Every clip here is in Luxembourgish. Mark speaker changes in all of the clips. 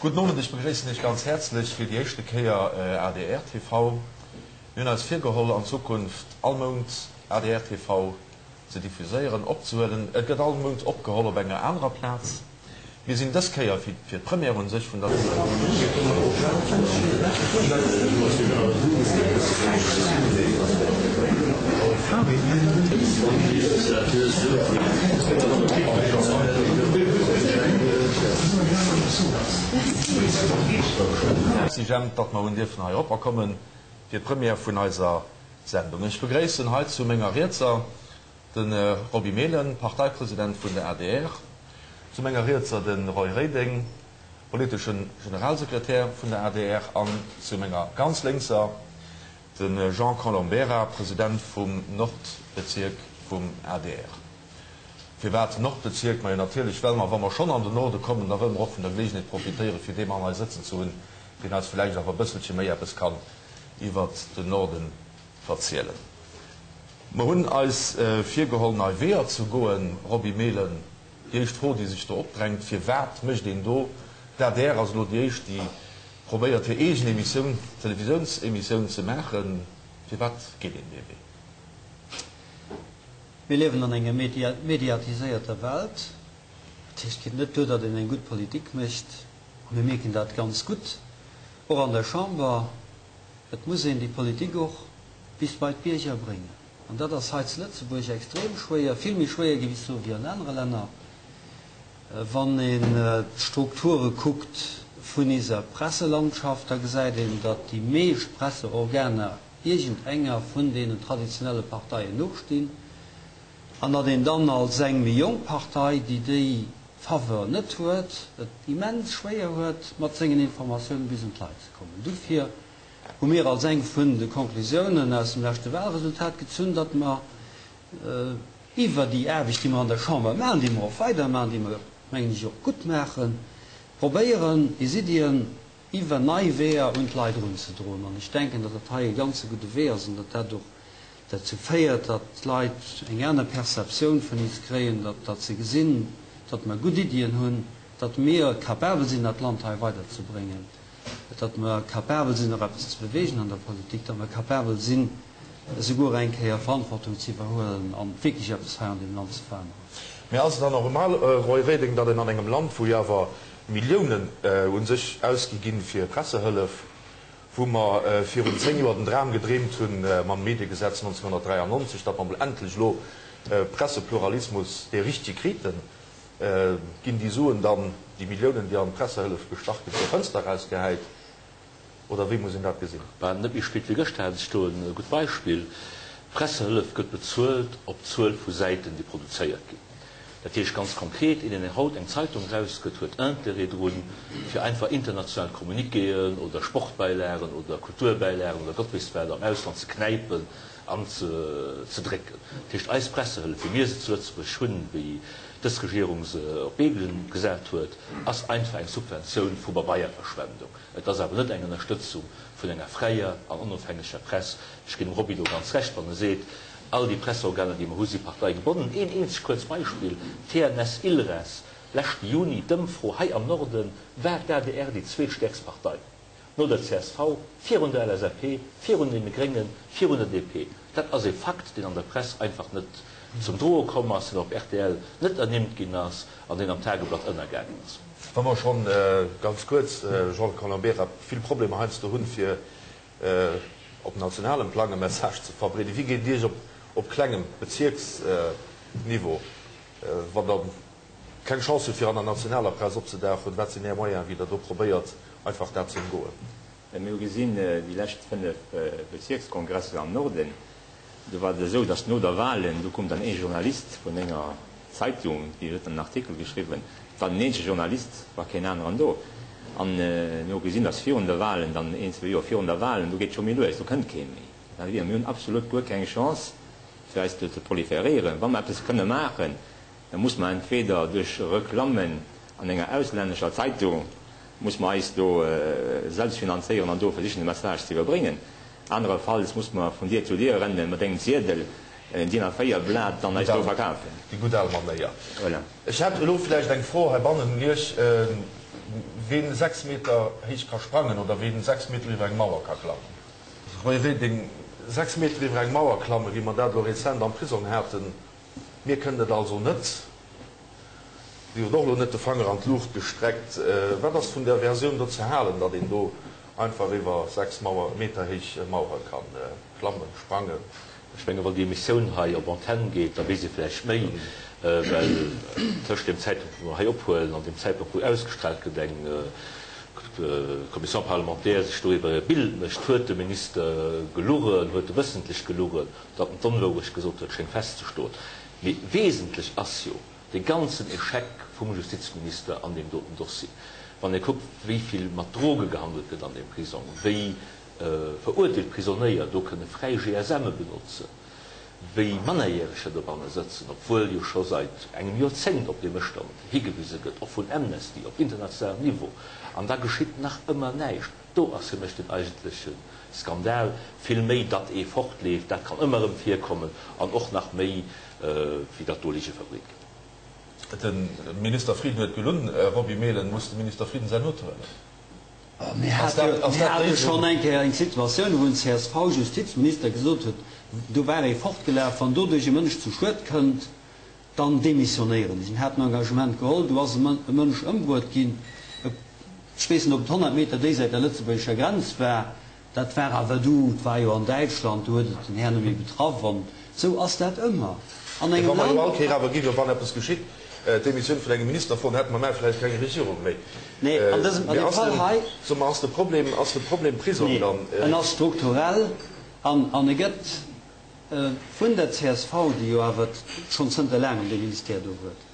Speaker 1: Gudden Owend, ech begréissen Iech ganz häerzlech fir déi éischte Kéier adr TV. Mir hunn eis virgeholl an Zukunft all Mount adr TV ze diffuséieren, opzehuelen. Et gëtt all Mount opgeholl op enger anerer Plaz. Mir sinn dës Kéier fir d'Première un sech vun der. Merci Jemp, datt mer hunn dierfen hei eropper kommen fir d'Première vun eiser Sendung. Ech begréissen hei zu menger Rietser De Roby Mehlen, Parteipresident vun der adr, zu menger Rietser de Roy Reding, politesche Generalsekretär vun der adr an zu menger ganz lénkser de Jean Colombera, President vum Nordbezierk vum adr. Firwat Nordbezierk? Majo natierlech well mer, wa mer schonn an den Norde kommen, da wëlle mer och vun der Geleegenheet profitéieren, fir dee Mann hei sëtzen ze hunn, deen eis villäicht awer e bësselche méi eppes kann iwwert den Norden verzielen. Mer hunn eis virgeholl, nei Weeër ze goen. Roby Mehlen, déi éischt Fro, déi sech do opdrängt, Firwat mécht een do? D'adr ass elo déi éischt, déi probéiert, hir eegen Emissioun, Televisiounsemissioun ze maachen. Firwat geet een dee Wee?
Speaker 2: Mir liewen an enger mediatiséierter Welt. Dat heescht, et geet net duer, datt een eng gutt Politik mécht. A mir mierken dat ganz gutt, och an der Chamber. Et muss een déi Politik och bis bei d'Bierger bréngen. An dat ass hei zu Lëtzebuerg extrem schwéier, vill méi schwéier, géif ech soen, wéi an anere Länner. Wann een d'Strukture kuckt vun iser Presselandschaft, da gesäit een, datt déi meescht Presseorganer iergendenger vun deenen traditionelle Parteien nostinn an datt een dann als eng méi jonk Partei, déi déi Faveur net huet, et immens schwéier huet, mat sengen Informatiounen bis un d'Leit ze kommen. Dofir hu mir als eng vun de Conclusiounen aus dem leschte Wahlresultat gezunn, datt mer iwwer déi Aarbecht, déi mer an der Chamber maachen, déi mer och weidermaachen, déi mer, mengen ech, och gutt maachen, probéieren, is Iddien iwwer nei Weeër un d'Leit erunzedroen. An ech denken, datt dat hei e ganze gudde Wee ass an datt dat och derzou féiert, datt d'Leit eng aner Perceptioun vun is kréien, datt datt se gesinn, datt mer gutt Iddien hunn, datt mir capabel sinn, dat Land hei weiderzebréngen, datt mer capabel sinn, och eppes ze bewegen an der Politik, datt mer capabel sinn, esouguer eng Kéier Verantwortung ze iwwerhuelen an wierklech eppes hei an deem Land ze veränneren.
Speaker 1: Mä ass et dann normal, Roy Reding, datt een an engem Land, wou jo awer Milliounen u sech ausgi ginn fir Pressehëllef, wou mer virun 10 Joer den Dram gedreemt hunn mam Mediegesetz 1993, datt mer emol endlech elo Pressepluralismus, dee richtege kriten, ginn déi Suen dann, déi Milliounen, déi an d'Pressehëllef gestach ginn, zur Fënster erausgehäit, oder wéi muss een dat gesinn?
Speaker 3: Bah, net méi spéit wéi gëschter hat ech do e gutt Beispill. D'Pressehëllef gëtt bezuelt op d'Zuel vu Säiten, déi produzéiert ginn. Dat heescht ganz konkret, een deen haut eng Zeitung erausgëtt, huet Intérêt drun, fir einfach international Communiquéen oder Sportbäilagen oder Kulturbäilagen oder Gott weess wat am Ausland ze knäipen an ze drécken. Dat heescht, eis Pressehëllef, wéi mir se zu Lëtzebuerg hunn, wéi dës Regierung se op d'Bee gesat huet, ass einfach eng Subventioun vu Pabeierverschwendung. Et ass awer net eng Ënnerstëtzung vun enger fräier an onofhängeger Press. Ech ginn dem Roby do ganz Recht, wann e seet, All déi Presseorganer, déi mer hu si parteigebonnen. Een eenzegt kuerzt Beispill, TNS Ilres, leschte Juni, d'Ëmfro hei am Norden, war d'ADR déi zweetstäerkst Partei, no der csv, virun der LSAP, virun deene Gréngen, virun der DP. Dat ass e Fakt, deen an der Press einfach net zum Droe komm ass, deen op rtl net ernimmt ginn ass an deen am Tageblatt ënnergaangen ass.
Speaker 1: Wa mer schonn, ganz kuerz, Jean Colombera, vill Problemer heiansdo hunn, fir op nationalem Plang e Message ze verbreeden. Wéi geet et Iech op klengem Bezierksniveau, wann Der keng Chance hutt fir an der nationaler Press opzedauchen? Wat sinn Är Moyenen, wéi Der do probéiert einfach dat ze ëmgoen?
Speaker 4: Mir hu gesinn, déi lescht 5 Bezierkskongresser am Norden, do war et esou, datt no der Wahlen, do koum dann ee Journalist vun enger Zeitung, déi huet dann en Artikel geschriwwen, et war den eenzege Journalist, et war keen aneren do. An mir hu gesinn, datt virun de Wahlen, dann een, zwee Joer virun der Wahlen, do geet et scho méi lues, do kënnt kee méi. Dat heescht, mir hunn absolut guer keng Chance, fir eis do ze proliferéieren. Wa mer eppes kënne maachen, da muss mer entweder duerch Reklammen an enger auslännescher Zeitung, muss mer eis do selbst finanzéieren an do versichen, de Message ze iwwerbréngen. Anerefalls muss mer vun Dier zu Dier renne mat engem Ziedel. DIN A4 Blat dann eis do verkafen.
Speaker 1: Déi gutt al Manéier.
Speaker 4: Voilà.
Speaker 1: Ech hätt elo vläicht eng Fro heibannen un Iech, Ween 6 Meter héich ka sprangen oder ween 6 Meter iwwer eng Mauer ka klammen? Roy Reding, 6 Meter iwwer eng Mauer klammen, wéi mer dat elo rezent am Prisong haten, mir kënnen et also net. Dir hutt och elo net de Fanger an d'Luucht gestreckt. Wat ass vun där Versioun do ze halen, datt een do einfach iwwer 6 Mauer, Meter héich Mauere ka klammen, sprangen?
Speaker 3: Ech menge wann déi Emissioun hei op Antenn geet, da weess ee vläicht méi, well tëscht deem Zäitpunkt wou mer hei ophuelen an deem Zäitpunkt wou ausgestraalt gëtt, eng Commission parlementaire sech doriwwer e Bild mécht. Huet de Minister gelugen, huet e wëssentlech gelugen? Datt en d'Onwourecht gesot huet, schéngt festzestoen. Mee wesentlech ass jo dee ganzen Echec vum Justizminister an deem doten Dossier. Wann ee kuckt, wéi vill mat Droge gehandelt gëtt an deem Prisong, wéi veruerteelt Prisonéier do kënne fräi GSMe benotzen, wéi Mannerjäreger dobanne sëtzen, obwuel jo scho seit engem Joerzéngt op dee Mësstand higewise gëtt, och vun Amnesty op internationalem Niveau, an da geschitt nach ëmmer näischt. Do ass fir mech den eigentleche Skandal. Vill méi, datt ee fortleeft, dat kann ëmmer erëm virkommen, an och nach méi, wéi datt do Lige verbreet gëtt.
Speaker 1: De Minister Frieden huet gelunn. Roby Mehlen, Muss de Minister Frieden säin Hutt huelen?
Speaker 2: Mir hate schonn eng Kéier eng Situatioun, wou en CSV-Justizminister gesot huet, do war ee fortgelaf, wann doduerch e Mënsch zu Schued kënnt, dann demissionéieren ech. En hat en Engagement geholl, do ass e Mënsch ëmbruet ginn, ech weess net, ob et 100 Meter déisäit der lëtzebuergescher Grenz war, Dat war awer du, et war jo an Däitschland, do huet et den Här net méi betraff. An esou ass dat ëmmer an engem
Speaker 1: Wa mer jo
Speaker 2: Land.
Speaker 1: all Kéier awer géiwe wann eppes geschitt, d'Demissioun vun engem Minister froen, hätte mer mä vläicht keng Regierung méi.
Speaker 2: Nee, an dësem, an
Speaker 1: Mee
Speaker 2: deem
Speaker 1: ass
Speaker 2: Fall
Speaker 1: den,
Speaker 2: hei.
Speaker 1: soe mer, ass de Problem, ass de Problem Prisong
Speaker 2: Nee,
Speaker 1: dann?
Speaker 2: en ass strukturell an, an e gëtt vun der csv, déi jo awer schonn zënter laangem dee Ministère do huet,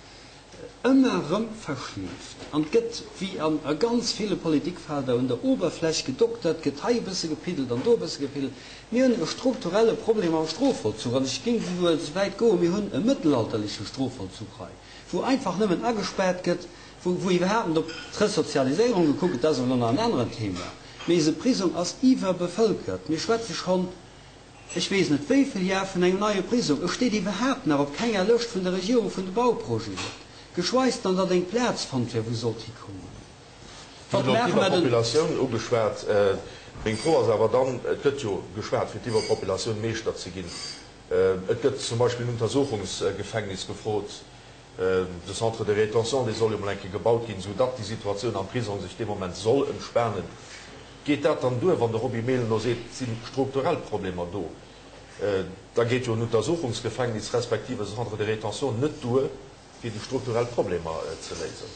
Speaker 2: Ëmmer erëm verschleeft. An et gëtt, wéi an a ganz ville Politikfelder, un der Oberfläch gedoktert, gëtt hei e bësse gepiddelt an do e bësse gepiddelt. Mir hunn e strukturelle Problem am Strofvollzuch. An ech géing esouguer esou wäit goen, mir hunn e mëttelalterleche Strofvollzuch hei, wou einfach nëmmen agespaart gëtt, wou wou iwwerhaapt net op d'Resozialiséierung gekuckt gëtt. Dat ass awer elo nach en aneren Thema. Mee eise Prisong ass iwwerbevëlkert. Mir schwätze schonn ech weess net wéi vill Jar vun engem neie Prisong, e steet iwwerhaapt nach op kenger Lëscht vun der Regierung vun de Bauprojeten, geschweis dann, datt eng Plaz fonnt wär, wou sollt hikommen.
Speaker 1: Dir
Speaker 2: Wat
Speaker 1: hutt elo
Speaker 2: maache mer denn?
Speaker 1: d'Iwwerpopulatioun ugeschwat. Meng Fro ass awer dann, et gëtt jo geschwat, fir d'Iwwerpopulatioun Meeschter ze ginn. Et gëtt zum Beispill en Untersuchungsgefängnis gefrot, de Centre de rétention, dee soll jo mol eng Kéier gebaut ginn, soudatt déi Situatioun am Prisong sech dee Moment soll entspanen. Geet dat dann duer, wann de Roby Mehlen elo seet, et si strukturell Problemer do? Da geet jo en Untersuchungsgefängnis respektiv e Centre de rétention net duer, fir déi strukturell Problemer ze léisen.